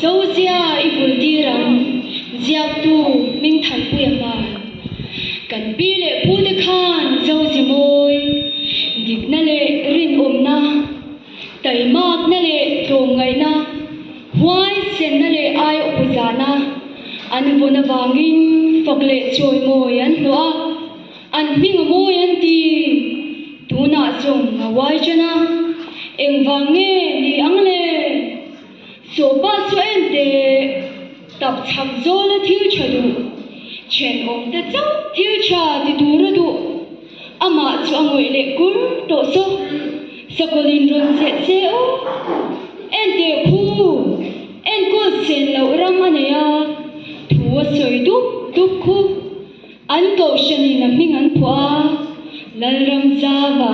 Zozia i bul tir ang, ziaktu Hmingthanpuia hman. Kan pi leh pute khan Zozi mawi, dikna leh rinawmna, taimakna leh tlawmngaihna, huaisenna leh aiawpu zahna an vawn avangin fak leh chawimawi an hlawh a. An hming a mawi an ti. Tunah zawng a uai ṭan a, engvang nge ni ang le? Sawpa chu en teh, tap chhak zawla thil ṭha duh, ṭhenawmte chauh thil ṭha ti tur a duh. Amah chu a ngawih leh kur tawh saw, sakawlin rawn seh che u. En teh khu, enkawl chen loh ram a nei a, thu a sawi dup dup khu. An kohhranin a hming an phuah a, Lalramzava.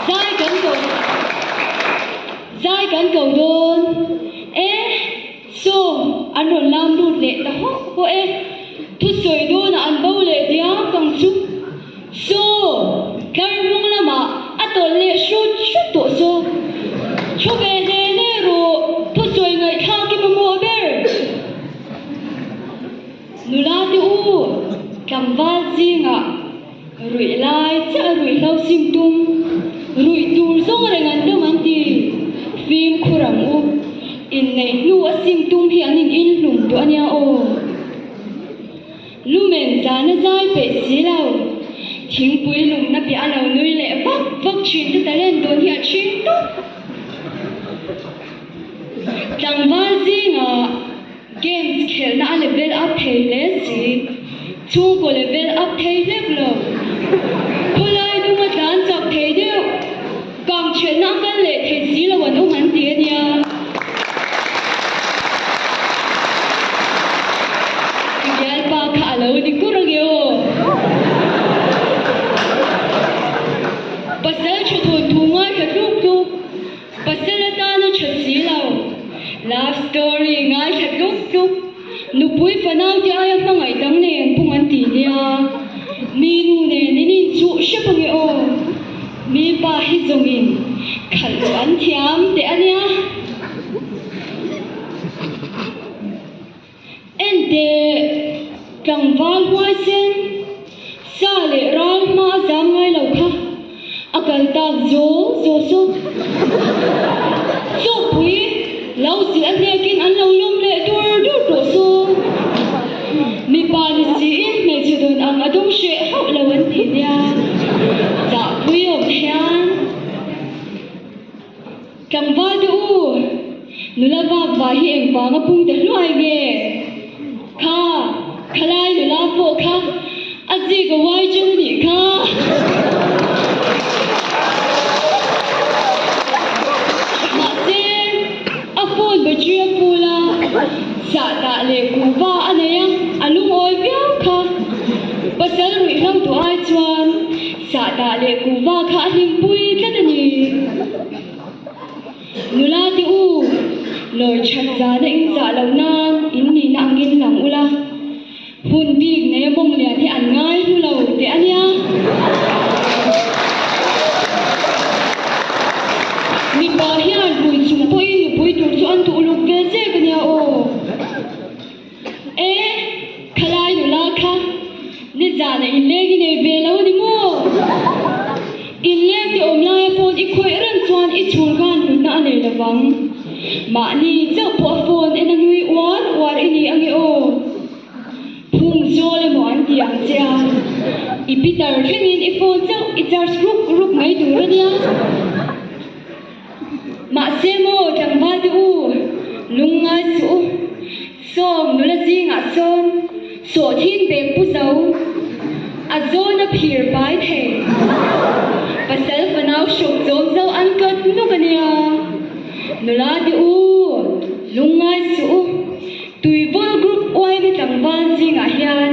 Zai kan ko Zai kan ko dawn e, saw an rawn lam lut leh ta hawk pawh e, thusawi dawnah an bo leh diak ang chu. Saw, tlar hnung lamah a tawlh leh hrut hrut tawh saw. Thu ve hle hle rawh, thusawi ngaihthlak i mamawh ber. Nula te u, tlangval zingah ruih lai chiah ruihhlo sim tum, ruih tur zawng reng an dawng an ti. Fimkhur ang u, inneih hnu a sim tum hi an in inhlum duh a nia aw. Lumen zana zai peih si lo, thingpui lumna piah a lo nui leh vak vak thin te talent dawn hi a chhing tawp. Tlangval zingah games khelhna a level up thei hle si, chhungkaw level up thei hlek lo. Khawlai duma tlan chak thei deuh, kang chhelhna a kal leh thei si lo an awm an ti a nia. I bialpa kha a lo ni kur ange aw. Pasal tha thawn thu ngaithla tluk tluk. Pasal atana tha si lo. Love story ngaithla tluk tluk. Nupui fanau te aia hmangaih dang nei an pung an ti nia. Mi nu nen in inchuh hrep ange aw. Mi pa hi zawngin khalh loh an thiam teh a nia. Enteh, tlangval huaisen, sa leh ral hma a zam ngai lo kha a kal tak zaw zaw saw. Chawpui lo zilh a hnekin an lo lawm leh dur dur tawh saw. Mipa ni siin hmeichhe dawn ang a dawng hreh hauh lo an ti nia. Zahpui awm hian. Tlangval te u, nula vak vai hi engvang a pung ta hluai nge? Kha, khalai nula pawh kha a zik a uai cheu nih kha. Mahse, a phone battery a full a, sahdah leh kuhva a nei a, a lungawi viau kha. Pasal ruihhlo duh ai chuan Sahdah leh kuhva kha a hlimpui tlat a ni. Nula te u, lawi that zana in zah loh nan in nihna angin lang ula, hun bik nei a mawng lian hi an ngai hlu lo teh a nia. Mipa hian rui chung pawhin nupui tur chu an duh uluk ve zek a nia aw. E, khalai nula kha nizana inleng i nei ve lo a ni maw? Inleng ti awm laia phone i khawih reng chuan i chhul khan hlutna a nei lo vang. Mahni chauh pawh a phone en a nui uar uar i ni ange aw. Phung zawl emaw an ti ang che a, i pitar thlengin i phone chauh i charge ruk ruk mai tur a nia. Mahse maw tlangval te u, lungngai suh u, sawm nula zingah sawn sawhthing bek pu zo, a zawn a phir pai thei, pasal fanau hruk zawm zo an kat nuk a nia. Nula te u, lungngai suh u, Tuivawl group uaimi tlangval zingah hian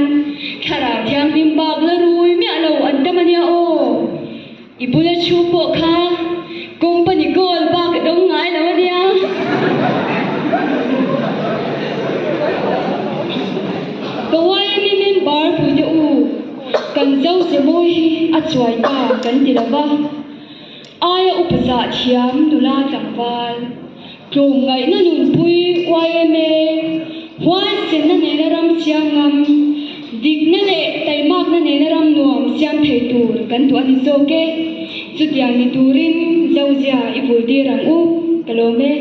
thlarau thianghlim bak la rui miah lo an tam a nia aw. I bula thu pawh kha company goal bak a dawng ngai lo a nia. Ka YMA member puite u, kan zo che mawi hi a chuai ta kan ti lo va. Aia upa zah thiam nula tlangval. Tlawmngaihna nunpui yma, huaisenna nena ram siam ngam, dikna leh taimakna nena ram nuam siam thei tur kan duh a ni zawk e. Chutiang ni turin Zozia i vul dir ang u, ka lawm e.